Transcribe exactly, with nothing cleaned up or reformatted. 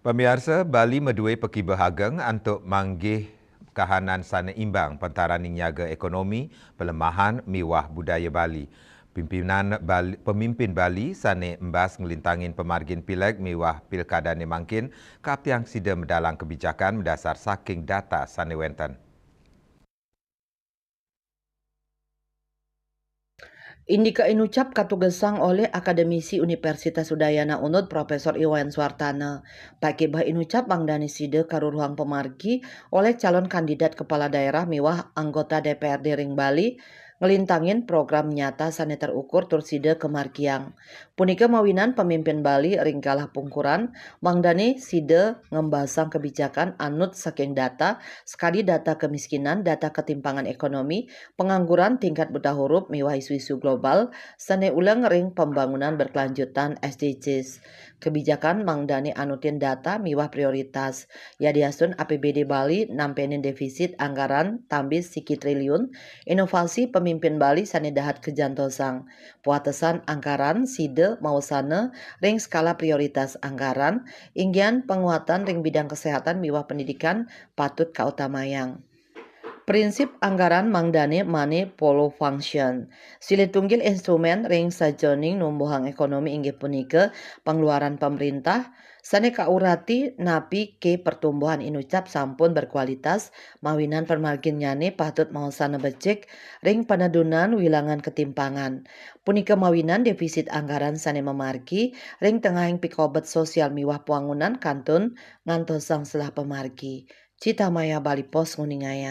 Pamiarsa, Bali madué pakibah ageng antuk manggih kahanan sané imbang pantaraning nyaga ékonomi, pelemahan miwah budaya Bali. Pimpinan Bali, pemimpin Bali sané embas nglintangin pamargin Pileg miwah Pilkadané mangkin kaaptiang sida medalang kebijakan madasar saking data sané wénten. Indiké inucap katugesang olih Akademisi Universitas Udayana Unud Profesor Iwayan Suartana. Pakibah inucap mangdané sida karuruhang pamargi olih calon kandidat kepala daerah miwah anggota D P R D ring Bali, nglintangin program nyata sané terukur tur sida kamargiang. Punika mawinan pamimpin Bali ring galah pungkuran, mangdané sida ngembasang kebijakan anut saking data, sakadi data kemiskinan, data ketimpangan ekonomi, pengangguran, tingkat buta huruf, miwah isu-isu global sané uleng ring pembangunan berkelanjutan, S D Gs. Kebijakan mangdané anutin data miwah prioritas. Yadiastun A P B D Bali nampenin defisit anggaran tambis siki triliun, inovasi pemimpin Bali sané dahat kajantosang. Puatesan anggaran sida maosana ring skala prioritas anggaran, inggihan panguatan ring bidang kesehatan miwah pendidikan patut kautamayang. Prinsip anggaran mangdané money follow function. Silih tunggil instrumen ring sajeroning numbuhang ekonomi inggih punika pangeluaran pamréntah, sané kaurati napi ké pertumbuhan inucap sampun berkualitas, mawinan pamarginnyané patut maosana becik ring panedunan wilangan ketimpangan. Punika mawinan defisit anggaran sané mamargi ring tengahing pikobet sosial miwah pwangunan kantun ngantosang selah pamargi. Cita Maya Bali Post nguningayang.